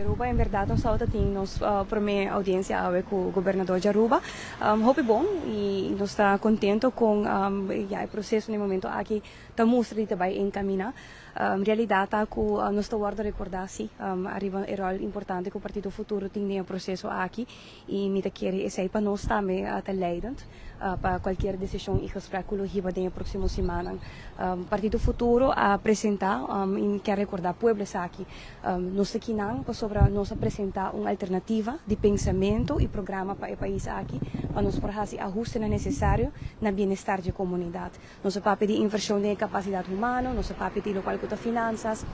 Aruba, en berdad nos tin nos prome audiencia awe cu gobernador di Aruba. Hopi bon y nos ta contento cu ya e proceso na e momento aki ta mustra di bay encamina. Realidad ta cu nos ta wordo recorda si ariba e rol importante cu Partido Futuro tin den e proceso aki y mi ta kere esey pa nos tambe ta leidend pa cualkier decision y gesprek cu lo hiba den e proximo siman. Partido Futuro a presenta y kier recorda pueblo aki. Nos ta akinan pasobra nos a presenta un alternativa di pensamento y programa pa e pais aki, pa nos por haci ahuste necesario na bienestar di comunidad. Nos a papia di inversion di capacidad humano, nos a papia di locual cu ta finanzas.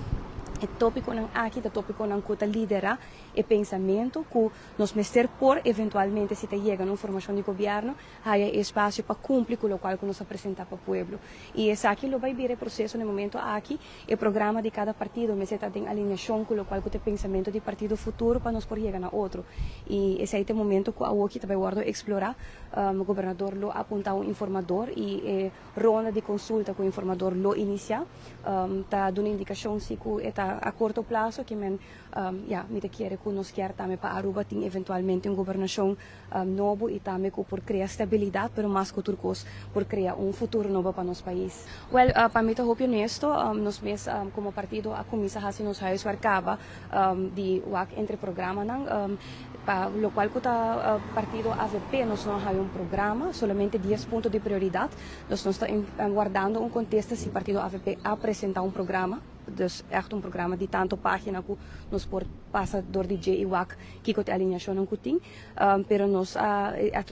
E topiconan aki ta topiconan cu ta lidera e pensamento cu nos mester por eventualmente, si ta yega na un formacion di gobierno, haya espacio pa cumpli cu locual cu nos a presenta pa pueblo. Y esaki lo bay bira e proceso na e momento aki, e programa di cada partido mester ta den alineacion cu locual cu ta e pensamento di Partido Futuro pa nos por yega na otro. Y esey ta e momento cu awo aki ta bay wordo explora. Gobernador lo apunta un informador y e ronda di consulta cu informador lo inicia. Ta duna indicacion si cu ta a corto plazo kiermen ya, mi ta kere cu nos kier tambe pa Aruba tin eventualmente un gobernacion nobo y tambe cu por crea stabilidad, pero mas cu tur cos por crea un futuro nobo pa nos pais. Well, pa mi ta hopi honesto, nos mes como partido a cuminsa haci nos huiswerk caba di wak entre programanan. Pa locual cu ta partido AVP, nos no a un programa, solamente 10 punto di prioridad. Dus nos ta wardando un contesta si partido AVP a presenta un programa. Dus echt un programa di tanto pagina cu nos por pasa door di dje y wak kico ta e alineacion cu tin. Pero nos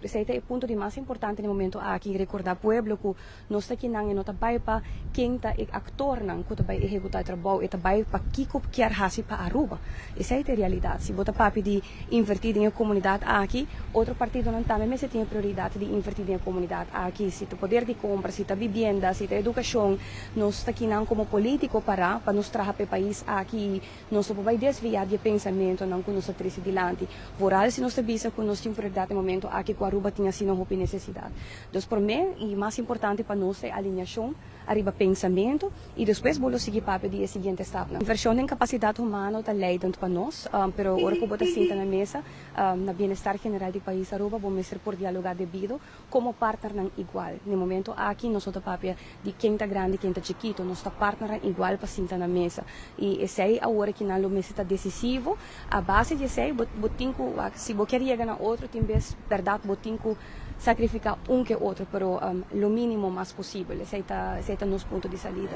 esey ta e punto di mas importante na e momento aki, recorda pueblo cu nos ta akinan y no ta bay pa ken ta e actornan cu ta bay ehecuta e trabou, e ta bay pa kico kier haci pa Aruba. Esey ta e realidad. Si bo ta papia di inverti den e comunidad aki, otro partidonan tambe mester tin e prioridad di inverti den e comunidad aki. Si ta poder di compra, si ta vivienda, si ta educacion, nos ta akinan como politico para pa nos traha pa e pais aki y nos no por bay desvia di e pensamentonan cu nos ta trece dilanti. Vooral si nos ta bisa cu nos tin prioridad na e momento aki cu Aruba tin asina hopi necesidad. Dus prome y mas importante pa nos ta e alineacion ariba pensamento y despues bo lo sigui papia di e siguiente stapnan. Inversion den capacidad humano ta leidend pa nos, pero ora cu bo ta sinta na mesa na bienestar general di pais Aruba, bo mester por dialoga debido como partnernan igual. Na e momento aki nos no ta papia di ken ta grandi, ken ta chikito, nos ta partnernan igual pa sinta na mesa. Y esey awor aki nan lo mester ta decisivo. A base di esey bo tin cu, si bo kier yega na otro, tin bes berdad bo tin cu sacrifica un ke otro, pero lo minimo mas posibel. Esey ta nos punto di salida.